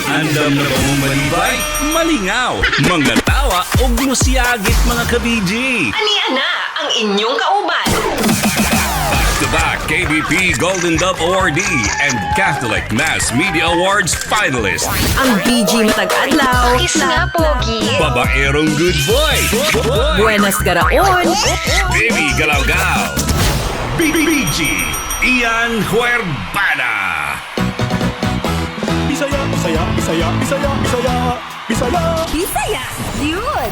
Andam na ba mong malibay? Malingaw, mga tawa o musiyagit, mga ka-BG. Ania na ang inyong kauban. Back-to-back KBP Golden Dove Awardee and Catholic Mass Media Awards finalist. Ang BG matag adlaw. Kiss nga, pogi. Babaerong good boy. Buenas garaon. Baby Galaw-Gaw. BBG Ian Huerbana. Bisaya, Bisaya, Bisaya, Bisaya, Bisaya, Bisaya. Bisaya. Yun.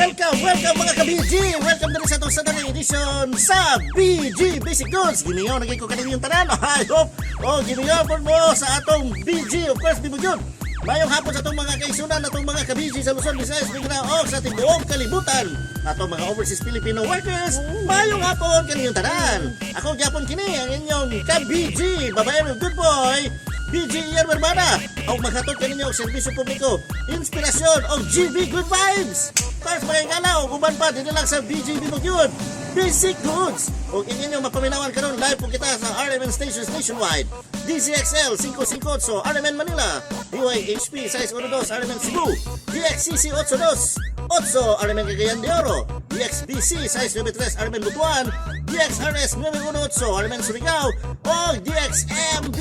Welcome, welcome, mga ka-BG! Welcome na rin sa itong Saturday edition sa BG Basic Goods! Gimingaw, naging ko kaninyong tanan. I hope, oh, gimingaw po mo sa atong BG, of course, Bibo Jun. Mayong hapon sa atong mga kaisunan, atong mga ka-BG sa Luzon, Visayas, Mindanao, o sa ating buong kalibutan. Atong mga overseas Filipino workers, mayong hapon kaninyong tanan. Ako gyapon kini ang inyong ka-BG, babae good boy, BG Ian Werbana, ang maghatod kaninyo og serbisyo publiko, inspirasyon og GB Good Vibes. Kars mga ingana og uban pa dinhi lang sa BGB Magyud. Basic Goods. Ug inyong mapaminawan karon, live po kita sa RMN stations nationwide. DZXL 558 RMN Manila, DYHP 612 RMN Cebu, DXCC 82 8 RMN Cagayan de Oro, DXBC 693 RMN Butuan, DXRS 918 RMN Surigao, o DXMB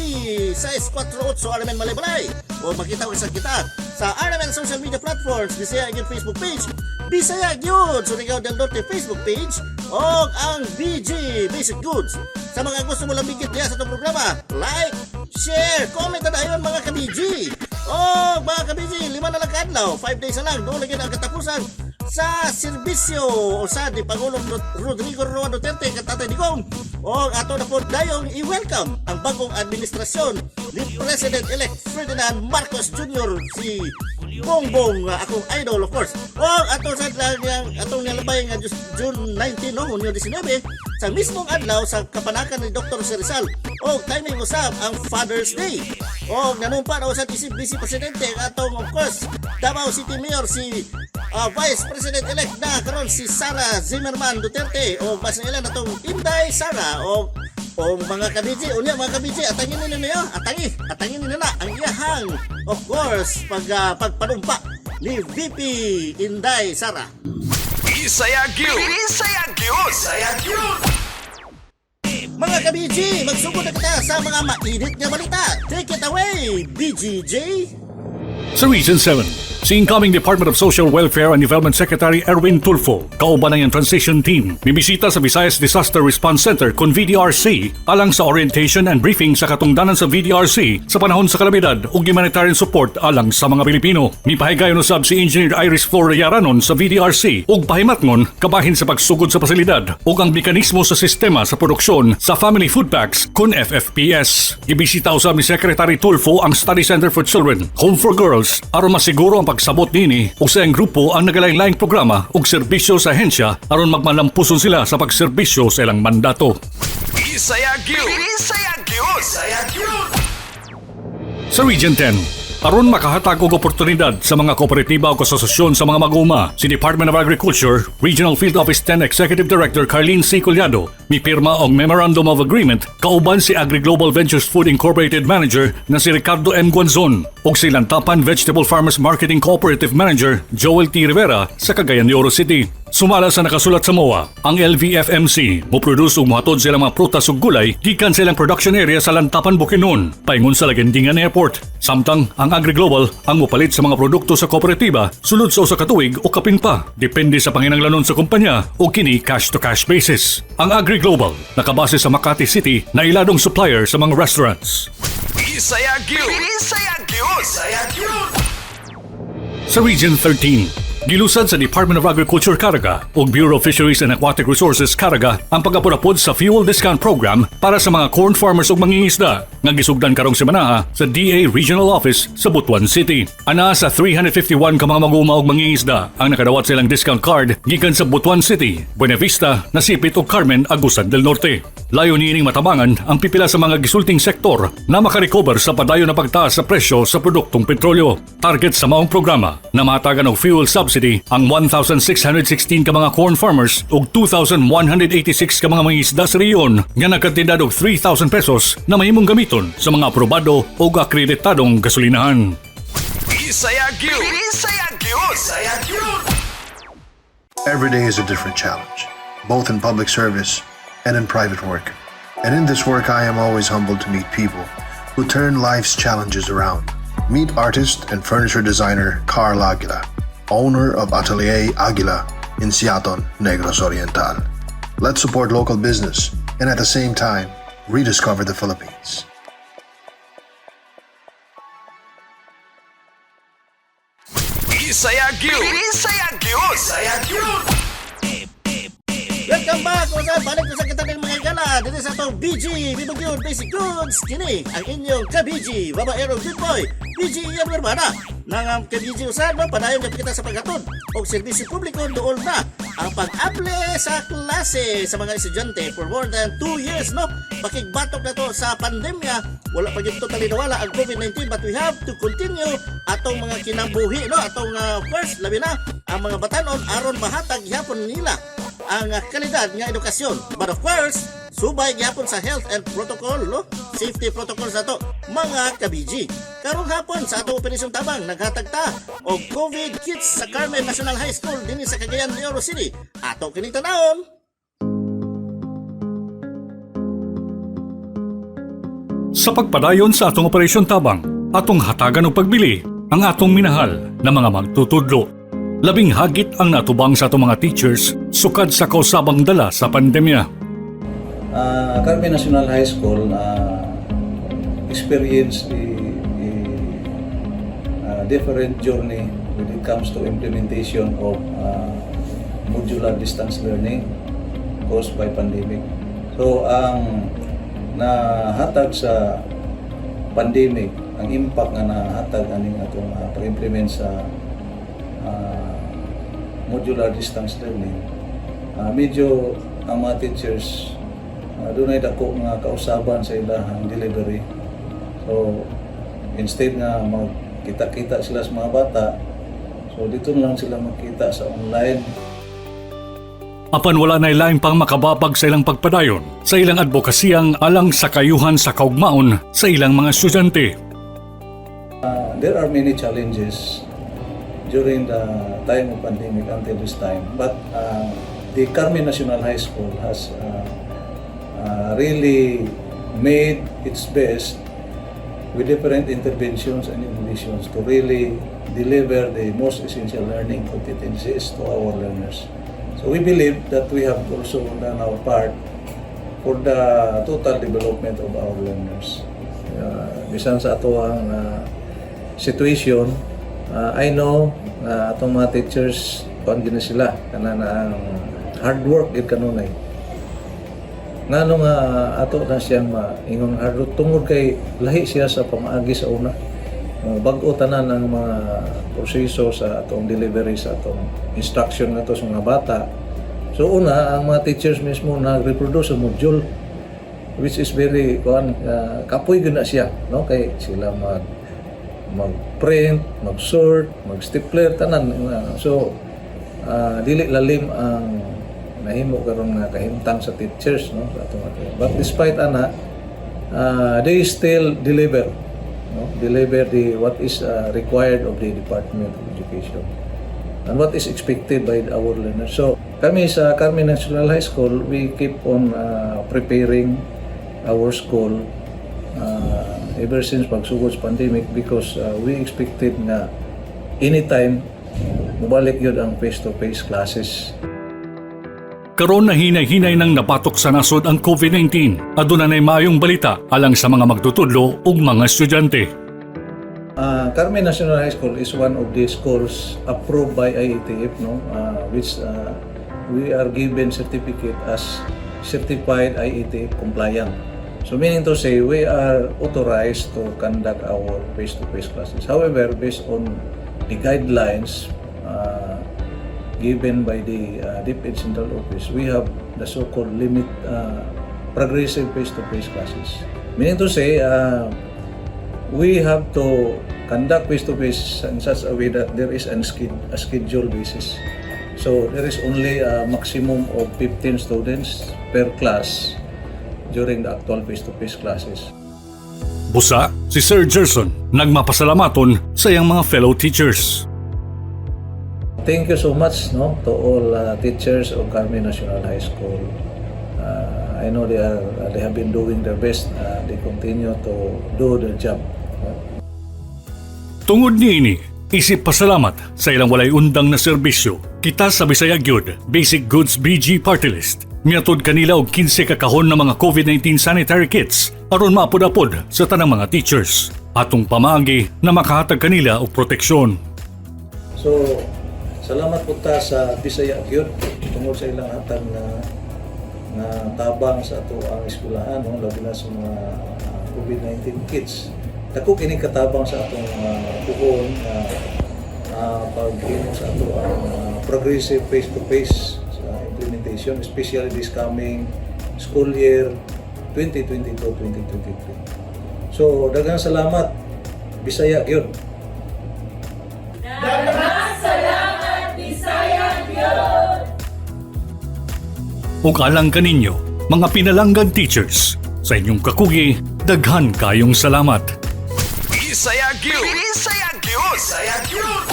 648 RMN Malaybalay. O makita ko isang kita sa RMN social media platforms, Bisaya gyud Facebook page, Bisaya gyud Surigao del Norte Facebook page, o ang BG Basic Goods. Sa mga gusto mo lamigit diya sa itong programa, like, share, comment na dayon, mga ka-BG. O mga ka-BG, 5 na lang kaadlaw, 5 days na lang, doon lagi ang katapusan sa serbisyo sa ni Pangulong Rodrigo Roa Duterte kang Tatay Digong, o ato na po dayong i-welcome ang bagong administrasyon ni President-elect Ferdinand Marcos Jr., si Bongbong, akong idol, of course. O ato sa lang atong nilabay nga June 19, no, Hunyo 19, sa mismong adlaw sa kapanakan ni Dr. Jose Rizal o timing usab ang Father's Day. O nanumpa na usab isip Vice Presidente ang atong, of course, Davao City Mayor, si Vice President-elect na karon, si Sara Zimmerman Duterte o mas ilan atong Inday Sara. O mga kabiji, unya mga kabiji, atangin ninyo niyo, atangi, atangin ninyo na ang iyahang, of course, pagpanumpa ni VP Inday Sara. Bisaya gyud. Bisaya gyud. Bisaya gyud. Mga kabiji, magsugod na kita sa mga mainit nga balita. Take it away, BGJ! Sa Region 7, si incoming Department of Social Welfare and Development Secretary Erwin Tulfo, kauban ng iyang transition team, mibisita sa Visayas Disaster Response Center kon VDRC alang sa orientation and briefing sa katungdanan sa VDRC sa panahon sa kalamidad ug humanitarian support alang sa mga Pilipino. Mipahigayon usab si Engineer Iris Flor Yaranon sa VDRC ug pahimatngon kabahin sa pagsugod sa pasilidad ug ang mekanismo sa sistema sa produksyon sa Family Food Packs kun FFPS. Gibisita usab ni Secretary Tulfo ang Study Center for Children, Home for Girls, aron masiguro ang pagsabot nini ug sa iyang grupo ang nagalain-laing programa ug serbisyo sa ahensya aron magmalampuson sila sa pagserbisyo sa ilang mandato. Bisaya gyud. Bisaya gyud. Bisaya gyud. Sa Region 10, aron makahatag og oportunidad sa mga kooperatiba o asosasyon sa mga mag-uma, si Department of Agriculture, Regional Field Office 10 Executive Director Carlene C. Collado, mipirma og Memorandum of Agreement kauban si AgriGlobal Ventures Food Incorporated Manager na si Ricardo M. Guanzon ug si Lantapan Vegetable Farmers Marketing Cooperative Manager Joel T. Rivera sa Cagayan de Oro City. Sumala sa nakasulat sa MOA, ang LVFMC mo-produce ug mohatod sa ilang mga prutas ug gulay gikan sa ilang production area sa Lantapan, Bukidnon, paingon sa Laguindingan Airport. Samtang ang AgriGlobal ang mopalit sa mga produkto sa kooperatiba sulod sa 1 ka tuig o kapin pa, depende sa panginanglanon sa kumpanya o kini cash to cash basis. Ang AgriGlobal nakabase sa Makati City na iladong supplier sa mga restaurants. Bisaya gyud. Bisaya gyud. Bisaya gyud. Sa Region 13, Gilusad sa Department of Agriculture Caraga ug Bureau of Fisheries and Aquatic Resources Caraga ang pag-apod-apod sa Fuel Discount Program para sa mga corn farmers ug mangingisda nga gisugdan karong semanaha sa DA Regional Office sa Butuan City. Anaa sa 351 ka mga mag-uuma ug mangingisda ang nakadawat sa ilang discount card gikan sa Butuan City, Buenavista, Nasipit ug Carmen, Agusan del Norte. Layo niining matabangan ang pipila sa mga gisulting sektor na makarecover sa padayon na pagtaas sa presyo sa produktong petrolyo. Target sa maong programa na mahatagan og fuel subsidy ang 1,616 ka mga corn farmers ug 2,186 ka mga mangingisda sa rehiyon nga nakatindad og 3,000 pesos na mahimong gamiton sa mga aprobado ug akreditadong gasolinahan. Bisaya gyud. Bisaya gyud. Bisaya gyud. Every day is a different challenge, both in public service and in private work. And in this work, I am always humbled to meet people who turn life's challenges around. Meet artist and furniture designer Carl Aguila, owner of Atelier Aguila in Siaton, Negros Oriental. Let's support local business and at the same time, rediscover the Philippines. Bisaya gyud. Bisaya gyud. Bisaya gyud. Welcome back! Usa, balik ko sa kita ng mga gala. Dito sa atong BG, Bibugyod Basic Goods. Kini ang inyong ka-BG, babaero good boy, BG Ian Hermana. Nang ang ka-BG usan, no, padayon na kita sa paghatod og serbisyo publiko dool na ang pag-able sa klase sa mga estudyante for more than 2 years, no? Pakigbatok na to sa pandemya, wala pa gyud totally nawala ang COVID-19, but we have to continue atong mga kinabuhi, no? Atong first, labi na ang mga batanon aron mahatag gyapon nila ang kalidad nga edukasyon. But of course, subay gyapon sa health and protocol, no? Safety protocols nato, mga ka-BG. Karong hapon sa atong Operasyon Tabang, naghatag ta og COVID kits sa Carmen National High School dinhi sa Cagayan de Oro City. Ato kini tanawon. Sa pagpadayon sa atong Operasyon Tabang, atong hatagan og pagbili ang atong minahal na mga magtutudlo. Labing hagit ang natubang sa atong mga teachers sukad sa kausabang dala sa pandemya. Carmen National High School experienced a different journey when it comes to implementation of modular distance learning caused by pandemic. So ang nahatag sa pandemic, ang impact nga nahatag aning atong pag-implement sa modular distance learning, medyo ang mga teachers dunay dako nga kausaban sa ilahang delivery. So instead nga magkita-kita sila sa mga bata, so dito na lang sila magkita sa online. Apan wala na lain pang makababag sa ilang pagpadayon sa ilang adbokasiyang alang sa kayuhan sa kaugmaon sa ilang mga estudyante. There are many challenges during the time of pandemic until this time. But the Carmen National High School has really made its best with different interventions and innovations to really deliver the most essential learning competencies to our learners. So we believe that we have also done our part for the total development of our learners. Bisan sa ato ang situation, I know na atong mga teachers kuan gina sila kana na ang hard work gid kanunay. Ngano nga ato na siyang maingon hard work tungod kay lahi siya sa pamaagi sa una. Bag-o tanan ang mga proseso sa atong delivery, sa atong instruction nga sa mga bata. So una, ang mga teachers mismo nag-reproduce sa module, which is very kuan, kapoy gyud na siya, no, kay sila mag-print, mag-sort, mag-stapler tanan. So dili lalim ang nahimo karon nga kahimtang sa teachers, no, sa atong but despite ana, they still deliver, no, deliver the what is required of the Department of Education and what is expected by our learners. So kami sa Carmen National High School, we keep on preparing our school ever since pagsugod sa pandemic because we expected nga anytime mubalik yun ang face-to-face classes. Karon na hinay-hinay nang nabatok sa nasod ang COVID-19. Aduna nay maayong balita alang sa mga magtutudlo ug mga estudyante. Carmen National High School is one of the schools approved by IATF, no, which we are given certificate as certified IATF compliant. So meaning to say, we are authorized to conduct our face-to-face classes. However, based on the guidelines given by the DepEd Central Office, we have the so-called limit progressive face-to-face classes. Meaning to say, we have to conduct face-to-face in such a way that there is a schedule basis. So there is only a maximum of 15 students per class during the actual face-to-face classes. Busa, si Sir Gerson nagmapasalamaton sa iyang mga fellow teachers. Thank you so much, no, to all teachers of Carmen National High School. I know they have been doing their best. They continue to do their job, no? Tungod niini, isip pasalamat sa ilang walay undang na serbisyo, kita sa Bisaya Gyud, Basic Goods BG Party List, mihatod kanila og 15 ka kahon na mga COVID-19 sanitary kits aron maapod-apod sa tanang mga teachers. Atong pamaagi na makahatag kanila og proteksyon. So, salamat po ta sa Bisaya Gyud tungod sa ilang hatag na tabang sa atoang eskwelahan, no, labi na sa mga COVID-19 kits. Dako kini katabang sa atong puhon na paghimo sa atoang progressive face-to-face sa implementation, especially this coming school year 2022-2023. So, daghang salamat, Bisaya Gyud. Salamat, Bisaya Gyud! Ug alang kaninyo, mga pinalanggang teachers, sa inyong kakugi, daghan kayong salamat. Bisaya Gyud! Bisaya Gyud! Bisaya Gyud!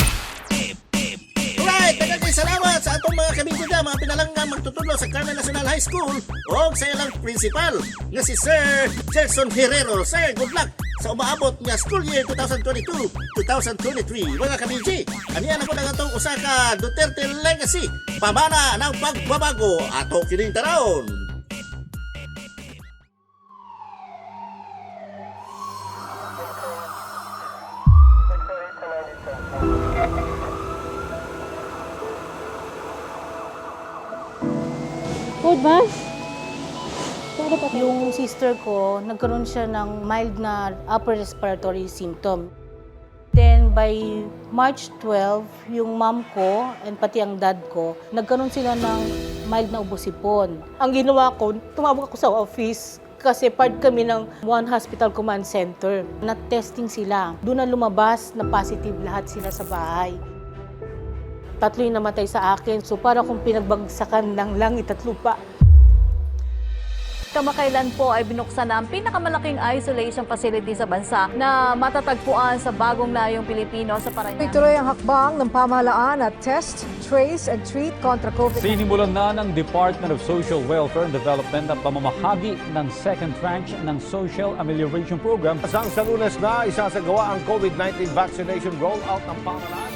Alright, daghang salamat sa atong mga kabigod, mga pinalanggang magtutudlo sa Carmen National High School o sa ilang principal nga si Sir Gerson Herrero. Sir, good luck sa umaabot nga school year 2022-2023. Mga ka-BG, aniya na po na atong usa ka Duterte Legacy, pamana ng pagbabago, ato kining tarawon. Food ba? Yung sister ko, nagkaroon siya ng mild na upper respiratory symptom. Then by March 12, yung mom ko and pati ang dad ko, nagkaroon sila ng mild na ubo-sipon. Ang ginawa ko, tumawag ako sa office kasi part kami ng One Hospital Command Center. Na-testing sila. Doon na lumabas na positive lahat sila sa bahay. Tatlo yung namatay sa akin. So para kung pinagbagsakan ng langit at lupa. Kamakailan po ay binuksan na ang pinakamalaking isolation facility sa bansa na matatagpuan sa Bagong Layong Pilipino sa Parañaque. Tuloy ang hakbang ng pamahalaan at test, trace, and treat kontra COVID. Sinimulan na ng Department of Social Welfare and Development ang pamamahagi ng second tranche ng Social Amelioration Program. Sa Lunes na isasagawa ang COVID-19 vaccination rollout ng pamahalaan.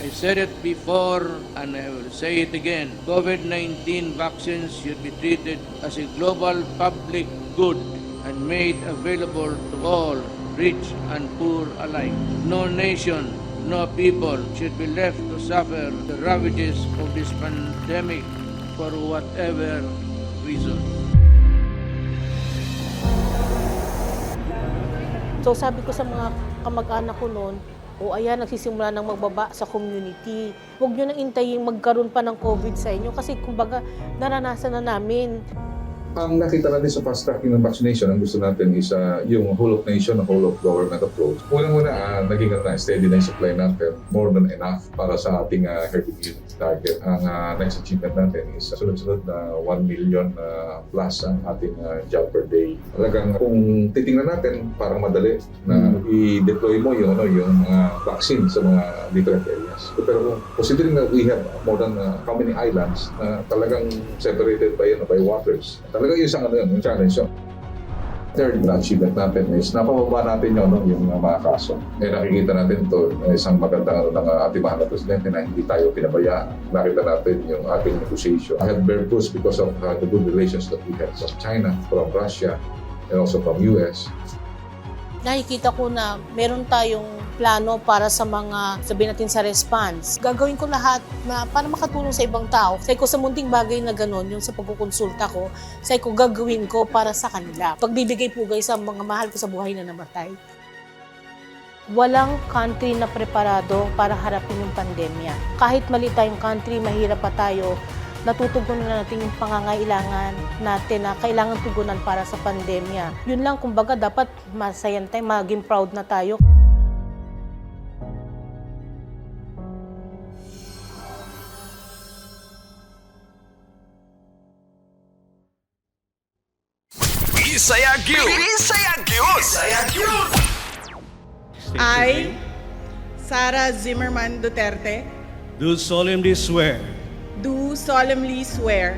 I said it before and I will say it again. COVID-19 vaccines should be treated as a global public good and made available to all, rich and poor alike. No nation, no people should be left to suffer the ravages of this pandemic for whatever reason. So sabi ko sa mga kamag-anak ko noon, "O ayan, nagsisimula ng magbaba sa community. Huwag nyo nang intayin magkaroon pa ng COVID sa inyo kasi kumbaga naranasan na namin." Ang nakita natin sa fast tracking ng vaccination, ang gusto natin is yung whole of nation, whole of government approach. Unang-una, naging steady na yung supply natin, more than enough para sa ating herd immunity target. Ang next achievement natin is sunod-sunod na 1 million plus ang ating jab per day. Talagang kung titingnan natin, parang madali na i-deploy mo yung mga vaccine sa mga different areas. Pero considering that we have more than how many islands na talagang separated by waters, talagang yung isang yung challenge yun. Third na achievement natin is napababa natin yung mga kaso. Eh, nakikita natin ito, isang magandang ano ng ating mahal na presidente na hindi tayo pinabayaan. Nakita natin yung ating negotiation. I had bear fruits because of the good relations that we had from China, from Russia, and also from US. Nakikita ko na meron tayong plano para sa mga, sabihin natin sa response. Gagawin ko lahat na para makatulong sa ibang tao. Sabi ko sa munting bagay na gano'n, yung sa pagkukonsulta ko, sabi ko gagawin ko para sa kanila. Pagbibigay pugay sa mga mahal ko sa buhay na namatay. Walang country na preparado para harapin yung pandemya. Kahit mali tayong country, mahirap pa tayo, natutugunan na natin yung pangangailangan natin na kailangan tugunan para sa pandemya. Yun lang, kumbaga, dapat masayan tayo, maging proud na tayo. Bisaya gyud. Bisaya gyud. Bisaya gyud. I, Sara Zimmerman Duterte, Do solemnly swear do solemnly swear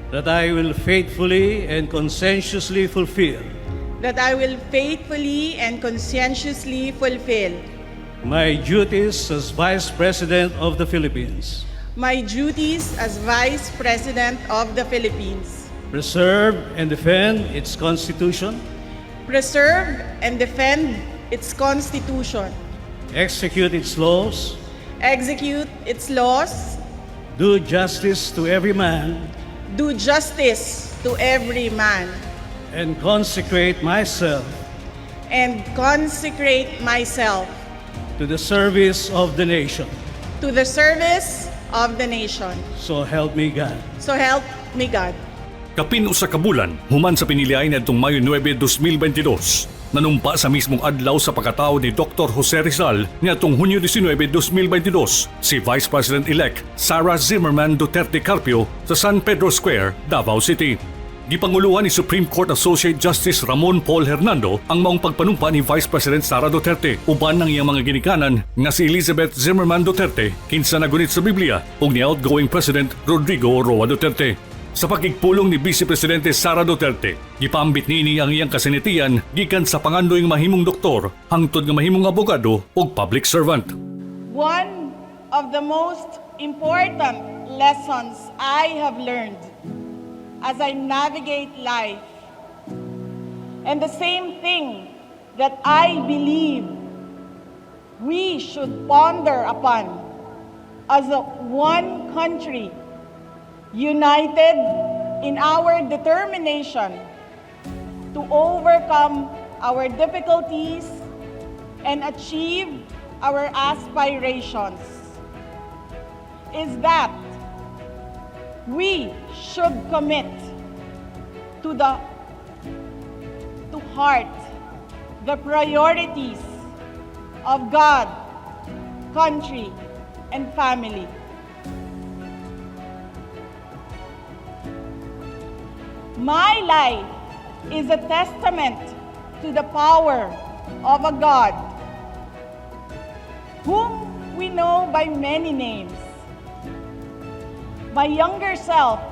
that I will faithfully and conscientiously fulfill that I will faithfully and conscientiously fulfill my duties as Vice President of the Philippines, my duties as Vice President of the Philippines, preserve and defend its Constitution, preserve and defend its Constitution, execute its laws, execute its laws, do justice to every man, do justice to every man, and consecrate myself and consecrate myself to the service of the nation. to the service of the nation. So help me God. So help me God. Kapin usa ka bulan, human sa piniliay niadtong Mayo 9, 2022. Nanumpa sa mismong adlaw sa pagkatao ni Dr. Jose Rizal niadtong Hunyo 19, 2022 si Vice President-elect Sara Zimmerman Duterte Carpio sa San Pedro Square, Davao City. Gipanguluhan ni Supreme Court Associate Justice Ramon Paul Hernando ang maong pagpanumpa ni Vice President Sara Duterte uban ng iyang mga ginikanan nga si Elizabeth Zimmerman Duterte kinsa nagunit sa Biblia ug ni outgoing President Rodrigo Roa Duterte. Sa pakigpulong ni Vice Presidente Sara Duterte, gipambit niini ang iyang kasinatian gikan sa pangandoy nga mahimong doktor hangtod nga mahimong abogado ug public servant. One of the most important lessons I have learned as I navigate life, and the same thing that I believe we should ponder upon as a one country, united in our determination to overcome our difficulties and achieve our aspirations, is that we should commit to heart the priorities of God, country, and family. My life is a testament to the power of a God whom we know by many names. My younger self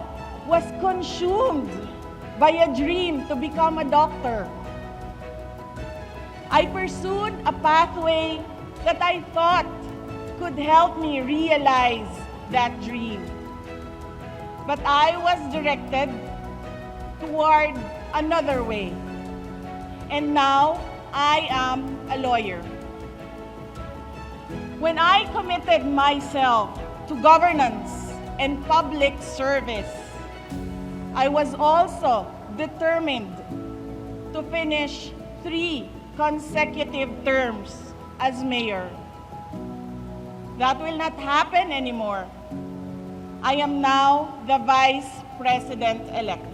was consumed by a dream to become a doctor. I pursued a pathway that I thought could help me realize that dream. But I was directed toward another way. And now I am a lawyer. When I committed myself to governance and public service, I was also determined to finish 3 consecutive terms as mayor. That will not happen anymore. I am now the Vice President-elect.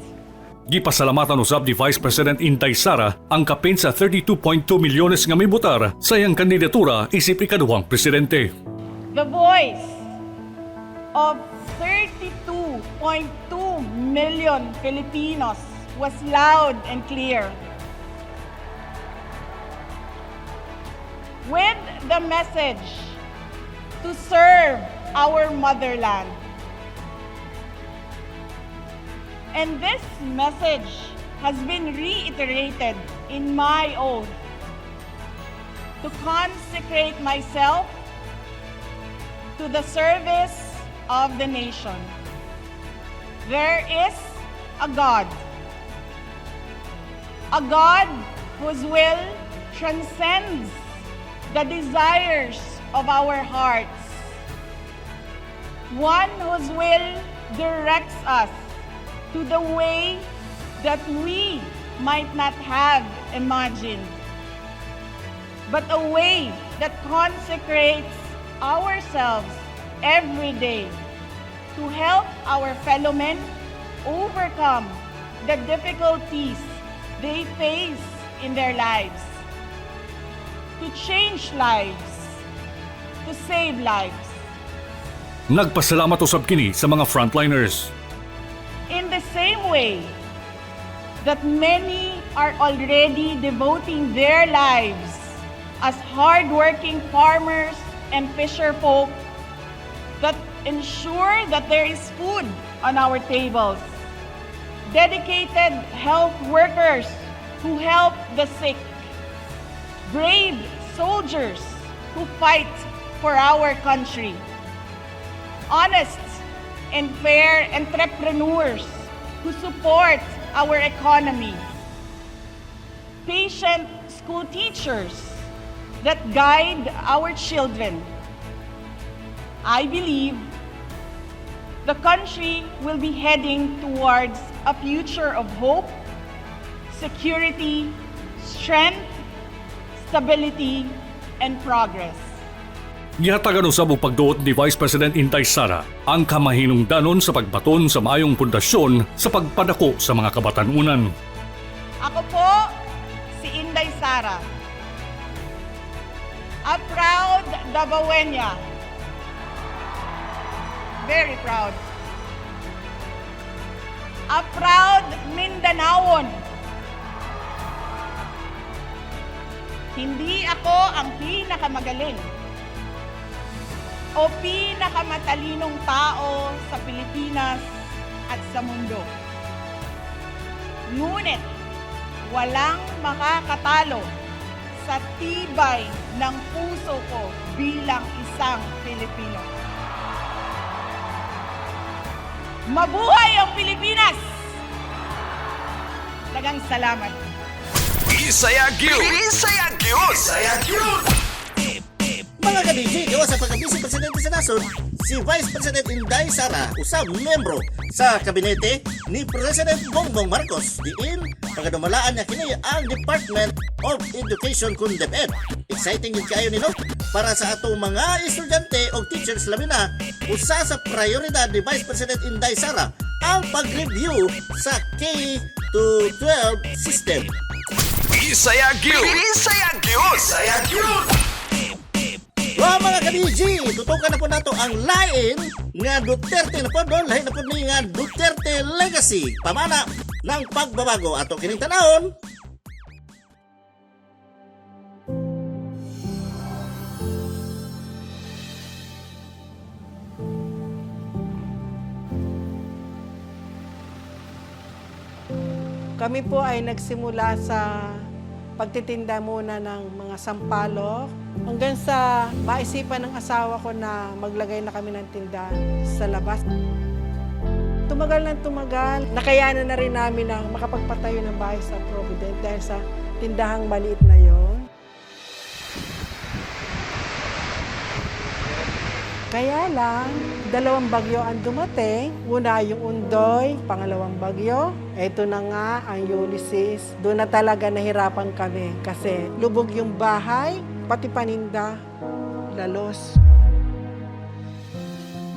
Gipasalamatan usab ni Vice President Inday Sara ang kapin sa 32.2 milyones nga mibotar sa iyang kandidatura isip ikaduhang presidente. The voice of 32.2 million Filipinos was loud and clear. With the message to serve our motherland. And this message has been reiterated in my oath to consecrate myself to the service of the nation. There is a God, a God whose will transcends the desires of our hearts, one whose will directs us to the way that we might not have imagined, but a way that consecrates ourselves every day to help our fellow men overcome the difficulties they face in their lives, to change lives, to save lives. Nagpasalamat usab kini sa mga frontliners. In the same way that many are already devoting their lives as hardworking farmers and fisherfolk that ensure that there is food on our tables, dedicated health workers who help the sick, brave soldiers who fight for our country, honest and fair entrepreneurs who support our economy, patient school teachers that guide our children. I believe the country will be heading towards a future of hope, security, strength, stability, and progress. Gihatagan usab og pagduot ni Vice President Inday Sara ang kamahinungdanon sa pagbaton sa maayong pundasyon sa pagpadako sa mga kabatan-unan. Ako po si Inday Sara, a proud Davaoeña. Very proud. A proud Mindanaon. Hindi ako ang pinakamagaling o pinakamatalinong tao sa Pilipinas at sa mundo. Ngunit walang makakatalo sa tibay ng puso ko bilang isang Pilipino. Mabuhay ang Pilipinas! Daghang salamat. Bisaya gyud. Bisaya gyud. Bisaya gyud. Mga ka-BG, gawa sa pagka-vice presidente sa nasod, si Vice President Inday Sara, usab miyembro sa kabinete ni President Bongbong Marcos, diin pagadumalaan niya kini ang Department of Education kun DepEd. Exciting yun kaayo nino para sa atong mga estudyante o teachers, labi na usa sa prioridad ni Vice President Inday Sara ang pag-review sa K-12 system. Bisaya gyud. Bisaya gyud. Bisaya gyud. Wa mga ka-BG, tutukan na po nato ang lain nga Duterte na po doon, lain na po ni nga Duterte Legacy, pamana ng pagbabago. Ato kining tanahon. Kami po ay nagsimula sa pagtitinda muna ng mga sampalok hanggang sa maisipan ng asawa ko na maglagay na kami ng tinda sa labas. Tumagal ng tumagal, nakayanan na rin namin ang makapagpatayo ng bahay sa Provident dahil sa tindahang maliit na yon. Kaya lang, dalawang bagyo ang dumating. Una yung Undoy, pangalawang bagyo. Ito na nga ang Ulysses. Doon na talaga nahirapan kami kasi lubog yung bahay, pati paninda, lalos.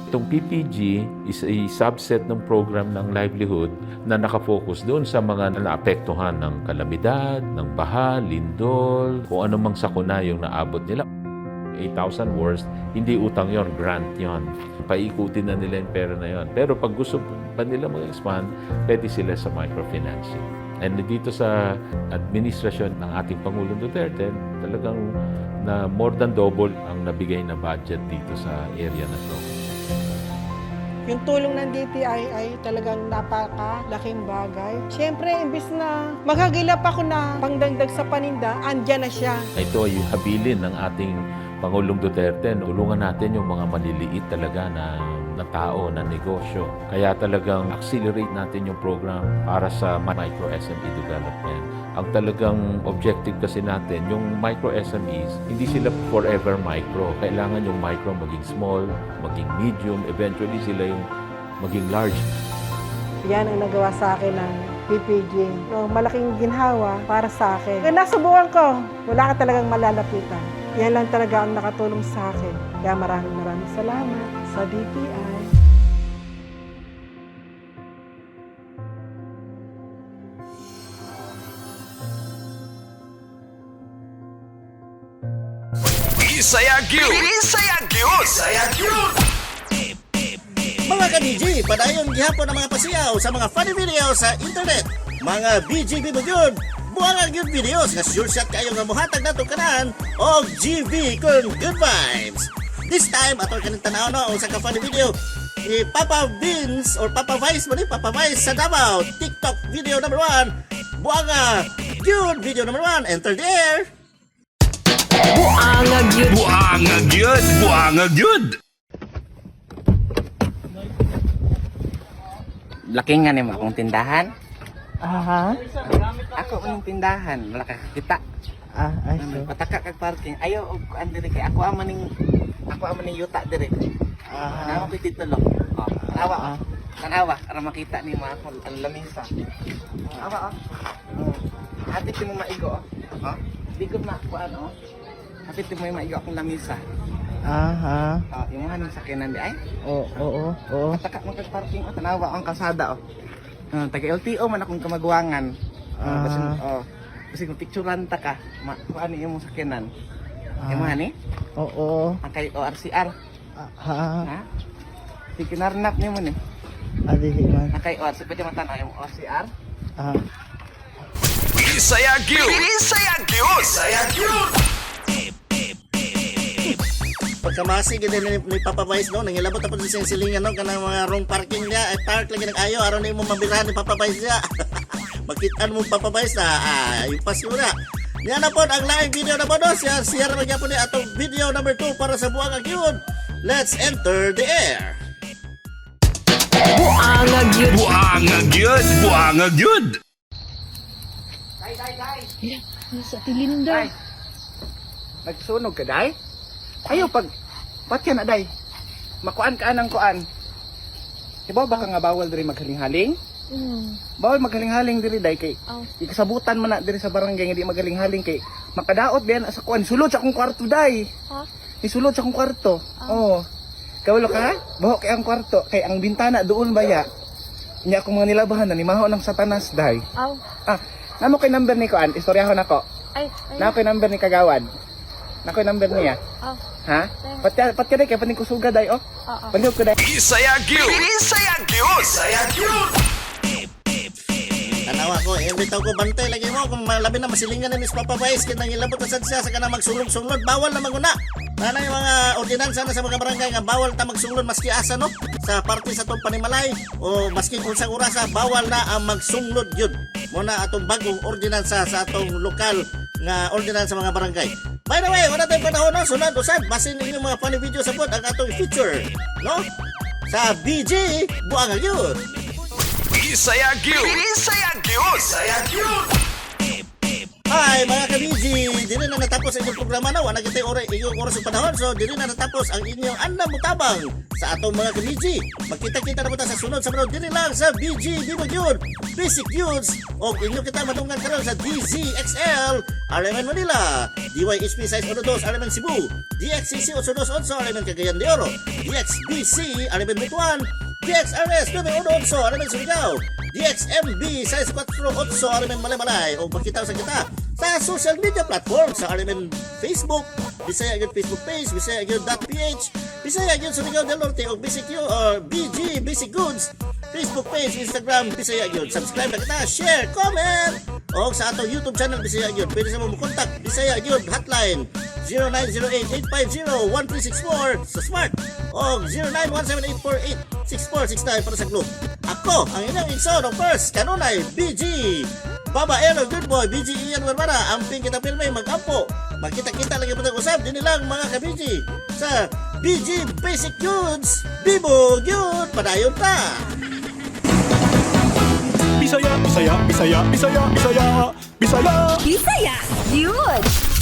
Itong PPG is a subset ng program ng livelihood na nakafocus doon sa mga naapektuhan ng kalamidad, ng baha, lindol, kung anumang sakuna yung naabot nila. 8,000 worth, hindi utang yon, grant yon. Paikutin na nila yung pera na yon. Pero pag gusto pa nila mag-expand, pwede sila sa microfinancing. And dito sa administrasyon ng ating Pangulong Duterte, talagang na more than double ang nabigay na budget dito sa area na to. Yung tulong ng DTI ay talagang napakalaking bagay. Siyempre, imbis na maghagilap ako na pangdagdag sa paninda, andyan na siya. Ito ay habilin ng ating Pangulong Duterte. Tulungan natin yung mga maliliit talaga na tao, na negosyo. Kaya talagang accelerate natin yung program para sa micro SME development. Ang talagang objective kasi natin, yung micro SMEs, hindi sila forever micro. Kailangan yung micro maging small, maging medium, eventually sila yung maging large. Yan ang nagawa sa akin ng PPG. No, malaking ginhawa para sa akin. Kaya nasubukan ko, wala ka talagang malalapitan. Yan lang talaga ang nakatulong sa akin. Kaya maraming maraming salamat sa DTI. Bisaya Gyud! Bisaya Gyud! Bisaya Gyud! Mga ka-BG, padayon gihapon ang mga pasiyaw sa mga funny videos sa internet. Mga BG Bibo gyud, buang gyud videos nga sure shot kayo nga muhatag nato kanan og GB kun good vibes. This time atol kaning tan-aw no usa ka funny video ni Papa Vince or Papa Vice mo ni Papa Vice sa Davao. TikTok video number 1. Buanga gyud video number 1. Enter the air. Buanga gyud. Buanga gyud! Buanga gyud! Laking nga nimo akong tindahan. Aha. Ako ang tindahan, wala ka kakita. Ah, ay, so. Pataka kag parking. Ayaw og kuan diri kay ako ama ning yuta diri. Ah. Naa ko titulo. Oh, tanawa. Oh. Tanawa para makita nimo ako ang lamesa. Awa oh. Oh. Hapit mo maigo oh. Oh. Di ko makuan oh. Hapit mo maigo akong lamesa. Aha. Oh, imuha ning sakyanan di ay. Oo, oo, oo. Pataka mo kag parking oh, tanawa ang kalsada oh. Taga LTO man akong kamaguangan. Ah. Basin, oh. Basin kung picturean ta ka, ma kuan imong sakyanan. Ah. Imuha ni? Oo. Ang kay ORCR. Ha. Ha? Si kinarnap nimo ni. Ah, dili man. Ang kay ORC, pwede matan-aw imong ORCR. Ah. Bisaya Gyud! Bisaya Gyud! Bisaya Gyud! Pagkamasi gid ni Papa Vice no, nangilabot tapos siyang silingan no kanang mga wrong parking niya, ay park lagi nag-ayo aron nimo mabirahan ni Papa Vice niya. Makitaan mo Papa Vice na ah, ipas mo na. Niya na po ang live video na po no, siya share na gyapon ni atong video number 2 para sa buang gyud. Let's enter the air. Buanga gyud. Buanga gyud! Buanga gyud! Day, day, day. Sa Tilinda. Day. Nagsunog ka, day? Ayaw pag patyan na, day. Makuan ka anang kuan. Ibaw ba ka nga bawal diri maghaling-haling? Bawal maghaling-haling diri day kay Oh. ikasabutan man na diri sa barangay nga di magaling-haling kay makadaot biyan sa kuan sulod sa akong kwarto day. Ha? Isulod sa akong kwarto. Oo. Kawalo ka? Baho kay ang kwarto kay ang bintana doon baya. Nya akong mga nilabahan na nimaho ng satanas day. Aw. Ah, namo kay number ni kuan, istoryahon ako. Ay, ay. Namo kay number ni Kagawad. Nako kay number niya. Aw. Ha? Patya patya day kay paning kusuga day oh. Oo. Palihog ko day. Bisaya Gyud! Bisaya Gyud! Bisaya Gyud! Tanawa ko, every taw ko bantay lagi mo kung malabi na masilingan ni Miss Papa Vice kay nangilabot na sad siya sa kanang magsulong-sulod bawal na maguna. Nana yung mga ordinansa na sa mga barangay nga bawal ta magsunglod maski asa no sa parte sa atong panimalay o maski unsang orasa bawal na ang magsunglod yun. Mo na atong bagong ordinansa sa atong lokal nga ordinansa sa mga barangay. By the way, wala tayong panahon no, sunod usad basin ninyong mga funny video sa pod ang atong feature, no? Sa BG Buang yun. Bisaya Gyud! Bisaya Gyud! Bisaya Gyud! Hi mga ka-BG! Dili na natapos ang inyong programa na. Wala kita oras, inyong oras sa panahon. So, dili na natapos ang inyong andam mutabang sa atong mga ka-BG. Magkita-kita na po ta sa sunod sa panahon. Dili lang sa BG Bibo Yun, Basic Youths, o inyo kita madunggan karon sa DZXL, RMN Manila, DYHP size 12, RMN Cebu, DXCC 828, RMN Cagayan de Oro, DXBC, RMN Butuan, DXRS 918, RMN Surigao, DXMB 648, RMN Malaybalay, o magkita sa kita sa social media platform sa RMN Facebook, Bisaya Gyud Facebook page, Bisaya Gyud.ph, Bisaya Gyud Surigao del Norte o BCQ or BG Basic Goods Facebook page, Instagram, Bisaya Gyud. Subscribe na kita, share, comment o sa atong YouTube channel Bisaya Gyud. Pwede sa mo kontak Bisaya Gyud hotline 0908-850-1364 sa Smart o 0917-848-6469 para sa Globe. Ako, ang inyong igsoon of first, kanunay, BG, Baba Elo, good boy, BG Ian Barbara, amping kita pilmay, mag-ampo. Magkita-kita lagi po tayong usap, din lang mga ka-BG sa BG Basic Goods, Bibo Gyud, padayon ta! Bisaya, Bisaya, Bisaya, Bisaya, Bisaya. Bisaya! Bisaya! Yun!